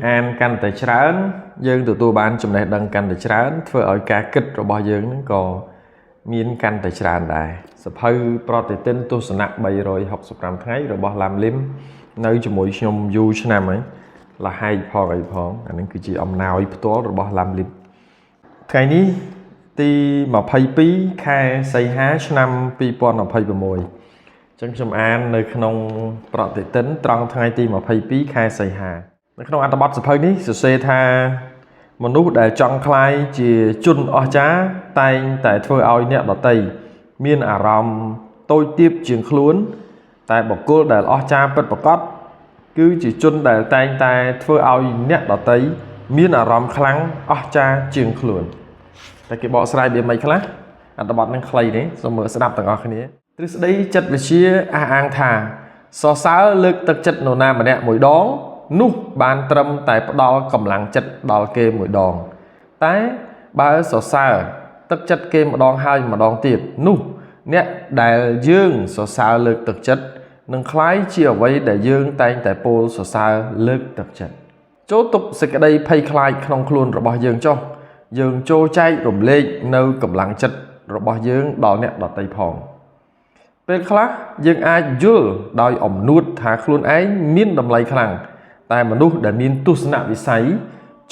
អានកាន់តែច្រើនយើងទទួលបានចំណេះដឹងកាន់តែច្រើនធ្វើឲ្យការគិតរបស់យើងហ្នឹងក៏មានកាន់តែច្រើនដែរសភៅប្រតិទិនទស្សនៈ365ថ្ងៃរបស់ឡាំលឹមនៅជាមួយខ្ញុំយូរឆ្នាំហើយលហែកផងអីផងអានេះគឺជាអំណោយផ្ទាល់របស់ឡាំលឹមថ្ងៃនេះទី22ខែសីហាឆ្នាំ2026ចឹងខ្ញុំអាននៅក្នុងប្រតិទិនត្រង់ថ្ងៃទី22ខែសីហានៅក្នុងអត្ថបទសភៅនេះសរសេរថាមនុស្សដែលចង់ក្លាយជាជនអស្ចារ្យតែងតែធ្វើឲ្យអ្នកដទៃមានអារម្មណ៍តូចទាបជាងខ្លួន តែបុគ្គលដែលអស្ចារ្យពិតប្រាកដគឺជាជនដែលតែងតែធ្វើឲ្យអ្នកដទៃមានអារម្មណ៍ខ្លាំងអស្ចារ្យជាងខ្លួនតែគេបកស្រាយវាមិនខ្លះអត្ថបទនឹងខ្លីទេសូមមើលស្ដាប់ទាំងអស់គ្នាទ្រឹស្ដីចិត្តវិទ្យាអះអាងថាសរសើរលើកទឹកចិត្តនរណាម្នាក់មួយដងនោះបានត្រឹមតែផ្ដល់កម្លាំងចិត្តដល់គេមួយដងតែបើសរសើរទឹកចិត្តគេម្ដងហើយម្ដងទៀតនោះអ្នកដែលយើងសរសើរលើកទឹកចិត្តនឹងក្លាយជាអ្វីដែលយើងតែងតែពោលសរសើរលើកទឹកចិត្តចូលទុកសេចក្តីភ័យខ្លាចក្នុងខ្លួនរបស់យើងចុះយើងចូលចែករំលែកនៅកម្លាំងចិត្តរបស់យើងដល់អ្នកដទៃផងពេលខ្លះយើងអាចយល់ដោយអំនួតថាខ្លួនឯងមានតម្លៃខ្លាំងតែមនុស្សដែលមានទស្សនវិស័យ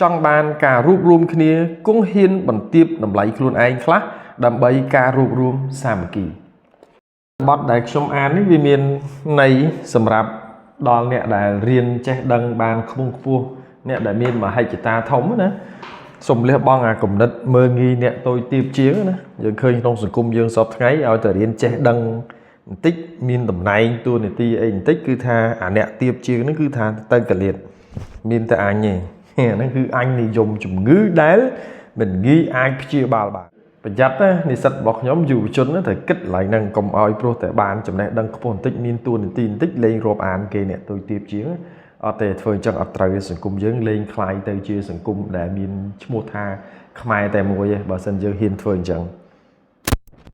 ចង់បានការរួបរួមគ្នាគង់ហ៊ានបន្ទាបតម្លៃខ្លួនឯងខ្លះដើម្បីការរួបរួមសាមគ្គីបទដែលខ្ញុំអាននេះវាមានន័យសម្រាប់ដល់អ្នកដែលរៀនចេះដឹងបានខ្ពង់ខ្ពស់អ្នកដែលមានមហិច្ឆតាធំណាសូមលះបង់អាគំនិតមើងងាយអ្នកតូចទាបជាងណាយើងឃើញក្នុងសង្គមយើងសពថ្ងៃឲ្យតែរៀនចេះដឹងបន្តិចមានតំណែងតួនាទីអីបន្តិចគឺថាអាអ្នកទាបជាងហ្នឹងគឺថាទៅកលៀតមានតែអញទេហ្នឹងគឺអញនិយមជំងឺដែលមិនងាយអាចព្យាបាលបានប្រយ័ត្នណានិស្សិតរបស់ខ្ញុំយុវជនត្រូវគិតឡើងហ្នឹងកុំឲ្យព្រោះតែបានចំណេះដឹងខ្ពស់បន្តិចមានតួនាទីបន្តិចលេងរាប់អានគេអ្នកតូចទាបជាងអត់ទេធ្វើអញ្ចឹងអត់ត្រូវសង្គមយើងលេងក្លាយទៅជាសង្គមដែលមានឈ្មោះថាខ្មែរតែមួយឯងបើសិនយើងហ៊ានធ្វើអញ្ចឹង។